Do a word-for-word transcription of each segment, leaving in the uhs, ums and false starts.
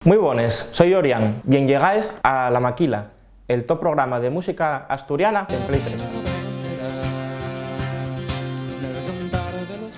Mui bones, soi Orián, bien llegáis a La Maquila, el to programa de música asturiana en Play tres.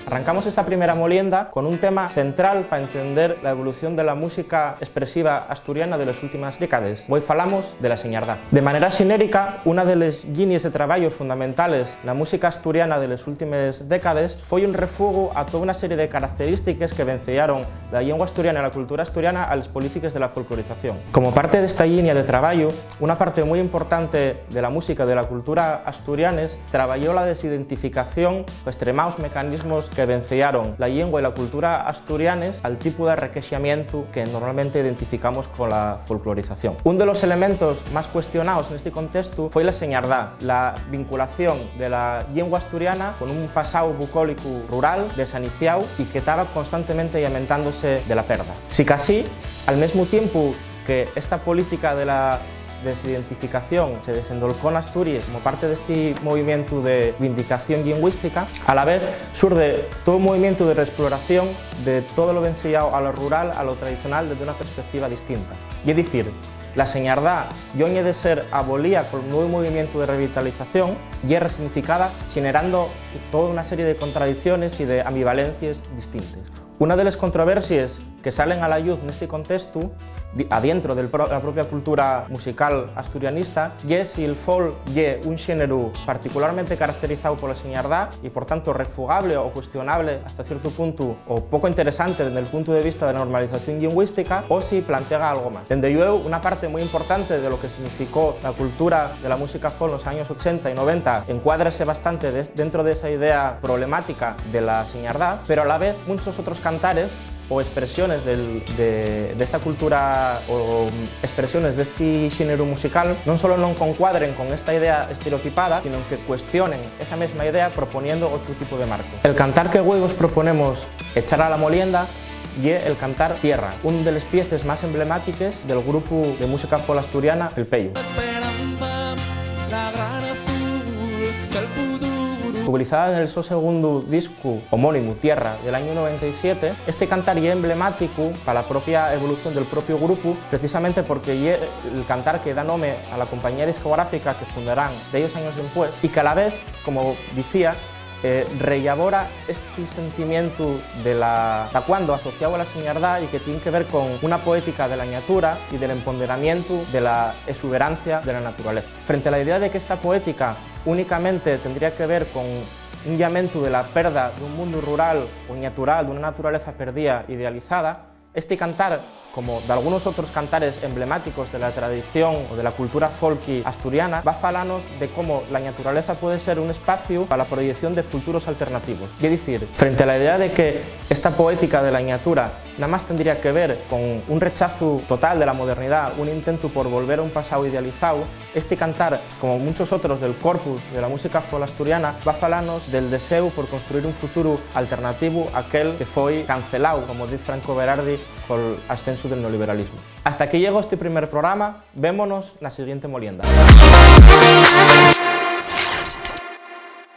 Arrancamos esta primera molienda con un tema central pa entender la evolución de la música espresiva asturiana de les últimes décades. Voi falamos de la señardá. De manera xenérica, una de les llinies de trabayu fundamentales na música asturiana de les últimes décades foi un refugu a toda una serie de característiques que venceyaron la llingua asturiana y la cultura asturiana a les polítiques de la folclorización. Como parte d'esta llinia de trabayu, una parte mui importante de la música y de la cultura asturianes trabayó la desidentificación o estremaos mecanismos que venceyaron la llingua y la cultura asturianes al tipu d'arrequexamientu que normalmente identificamos con la folclorización. Un de los elementos más cuestionaos nesti contestu foi la señardá, la vinculación de la llingua asturiana con un pasao bucólicu rural, desaniciao y que taba constantemente llamentándose de la perda. Sicasí, al mesmu tiempu que esta política de la desidentificación se desendolcó n'Asturies como parte d'esti movimientu de vindicación llingüística, a la vez surde todo un movimientu de reexploración de todo lo venciao a lo rural, a lo tradicional, desde una perspectiva distinta. Ye dicir, la señardá, lloñe de ser abolía col nuevu movimientu de revitalización, ye resignificada, xenerando toda una serie de contradicciones y de ambivalencies distintes. Una de les controversias que salen a la lluz nesti contestu, di-, adientro de pro-, la propia cultura musical asturianista, ye si el folk ye un xéneru particularmente caracterizao pola señardá y, por tanto, refugable o cuestionable hasta ciertu puntu, o poco interesante desde el puntu de vista de la normalización llingüística, o si plantega algo más. Dende llueu, una parte mui importante de lo que significó la cultura de la música folk nos años ochenta y noventa encuádrase bastante des-, dentro de esa idea problemática de la señardá, pero a la vez munchos otros cantares o expresiones del, de, d'esta cultura o expresiones d'esti xéneru musical non solo non concuadren con esta idea estereotipada, sino que cuestionen esa mesma idea proponiendo otru tipu de marco. El cantar que güei vos proponemos echar a la molienda ye el cantar Tierra, un de les pieces más emblemátiques del grupu de música folk asturiana El Peyu. Esperanza, la gran azul del futuro. Publicada en el so segundu discu homónimu, Tierra, del añu noventa y siete, este cantar ye emblemáticu pa la propia evolución del propio grupu, precisamente porque ye el cantar que da nome a la compañía discográfica que fundarán dellos años dempués, y que a la vez, como dicía, eh, rellabora esti sentimientu de la, dacuando asociao a la señardá y que tien que ver con una poética de la ñatura y del emponderamientu de la exuberancia de la naturaleza. Frente a la idea de que esta poética únicamente tendría que ver con un llamentu de la perda d'un mundu rural o ñatural, d'una naturaleza perdía, idealizada, esti cantar, como dalgunos otros cantares emblemáticos de la tradición o de la cultura folky asturiana, va falanos de cómo la ñaturaleza puede ser un espaciu pa la proyección de futuros alternativos. Ye dicir, frente a la idea de que esta poética de la ñatura namás tendría que ver con un rechazu total de la modernidá, un intentu por volver a un pasao idealizao, esti cantar, como munchos otros del corpus de la música folk asturiana, va falanos del deseu por construir un futuru alternativu a aquel que foi canceláu, como diz Franco Berardi, col ascensu del neoliberalismu. Hasta aquí llegó este primer programa, vémonos na siguiente molienda.